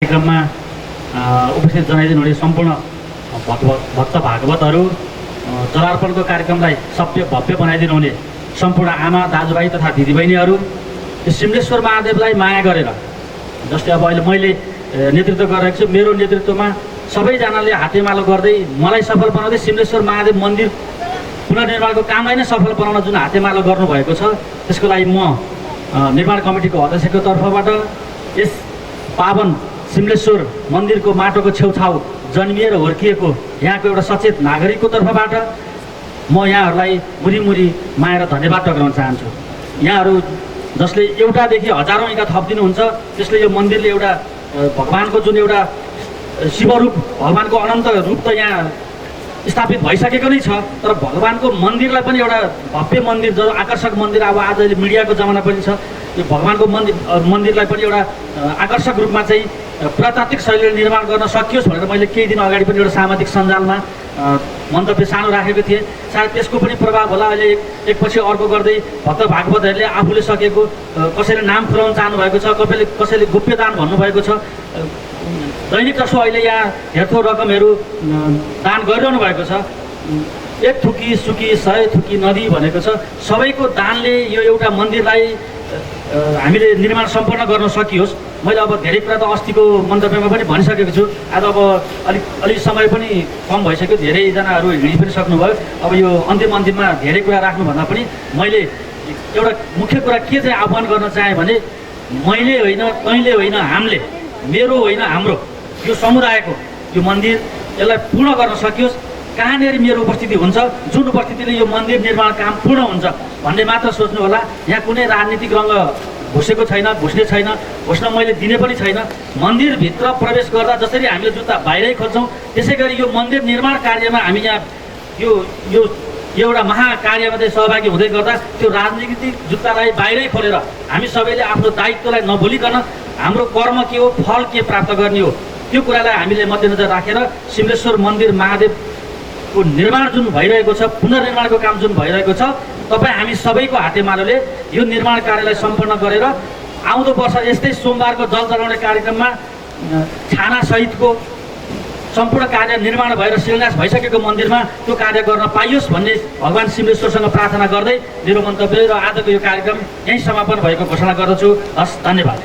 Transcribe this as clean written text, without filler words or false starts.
कार्यक्रममा उपस्थित जनाइदिनुहुने सम्पूर्ण भक्त भागवतहरू, जलार्पणको कार्यक्रमलाई सभ्य भव्य बनाइदिनु हुने सम्पूर्ण आमा दाजुभाइ तथा दिदीबहिनीहरू, सिमलेश्वर महादेवलाई माया गरेर, जस्तै अब अहिले मैले नेतृत्व गरिरहेको छु, मेरो नेतृत्वमा सबैजनाले हातेमालो गर्दै मलाई सफल बनाउँदै सिमलेश्वर महादेव मन्दिर पुनर्निर्माणको कामलाई नै सफल बनाउन जुन हातेमालो गर्नुभएको छ, त्यसको लागि म निर्माण कमिटीको अध्यक्षको तर्फबाट यस पावन सिमलेश्वर मन्दिरको माटोको छेउछाउ जन्मिएर हुर्किएको यहाँको एउटा सचेत नागरिकको तर्फबाट म यहाँहरूलाई मुरी माया र धन्यवाद टक्राउन चाहन्छु। यहाँहरू जसले एउटादेखि हजारौँ इँटा थपिदिनुहुन्छ, त्यसले यो मन्दिरले एउटा भगवानको जुन एउटा शिवरूप, भगवानको अनन्त रूप त यहाँ स्थापित भइसकेको नै छ, तर भगवानको मन्दिरलाई पनि एउटा भव्य मन्दिर, जो आकर्षक मन्दिर, अब आज मिडियाको जमाना पनि छ, यो भगवानको मन्दिरलाई पनि एउटा आकर्षक रूपमा चाहिँ पुरातात्विक शैलीले निर्माण गर्न सकियोस् भनेर मैले केही दिन अगाडि पनि एउटा सामाजिक सञ्जालमा मन्तव्य सानो राखेको थिएँ। सायद त्यसको पनि प्रभाव होला। अहिले एकपछि अर्को गर्दै भक्त भागवतहरूले आफूले सकेको, कसैले नाम खुलाउन चाहनुभएको छ, कसैले गोप्यदान भन्नुभएको छ। दैनिक जसो अहिले यहाँ हेरथो रकमहरू दान गरिरहनु भएको छ। एक थुकी सुकी 100 थुकी नदी भनेको छ। सबैको दानले यो एउटा मन्दिरलाई हामीले निर्माण सम्पन्न गर्न सकियोस्। मैले अब धेरै कुरा त अस्तिको मन्तव्यमा पनि भनिसकेको छु। आज अब अलिक समय पनि कम भइसक्यो, धेरैजनाहरू हिँडि पनि सक्नुभयो। अब यो अन्तिममा धेरै कुरा राख्नुभन्दा पनि मैले एउटा मुख्य कुरा के चाहिँ आह्वान गर्न चाहेँ भने, मैले होइन, तैँले होइन, हामीले, मेरो होइन, हाम्रो, यो समुदायको यो मन्दिर यसलाई पूर्ण गर्न सकियोस्। कहाँनिर मेरो उपस्थिति हुन्छ, जुन उपस्थितिले यो मन्दिर निर्माण काम पूर्ण हुन्छ भन्ने मात्र सोच्नु होला। यहाँ कुनै राजनीतिक रङ्ग घुसेको छैन, घुस्ने छैन, घुस्न मैले दिने पनि छैन। मन्दिरभित्र प्रवेश गर्दा जसरी हामीले जुत्ता बाहिरै खोज्छौँ, त्यसै गरी यो मन्दिर निर्माण कार्यमा हामी यहाँ यो एउटा महाकार्यमा चाहिँ सहभागी हुँदै गर्दा त्यो राजनीतिक जुत्तालाई बाहिरै खोलेर हामी सबैले आफ्नो दायित्वलाई नभुलिकन हाम्रो कर्म के हो, फल के प्राप्त गर्ने हो, त्यो कुरालाई हामीले मध्यनजर राखेर सिमलेश्वर मन्दिर महादेवको निर्माण जुन भइरहेको छ, पुनर्निर्माणको काम जुन भइरहेको छ, तपाईँ हामी सबैको हातेमालोले यो निर्माण कार्यलाई सम्पन्न गरेर आउँदो वर्ष यस्तै सोमबारको जल चढाउने कार्यक्रममा छानासहितको सम्पूर्ण कार्य निर्माण भएर शिलान्यास भइसकेको मन्दिरमा त्यो कार्य गर्न पाइयोस् भन्ने भगवान सिमलेश्वरसँग प्रार्थना गर्दै मेरो मन्तव्य र आजको यो कार्यक्रम यहीँ समापन भएको घोषणा गर्दछु। हस्, धन्यवाद।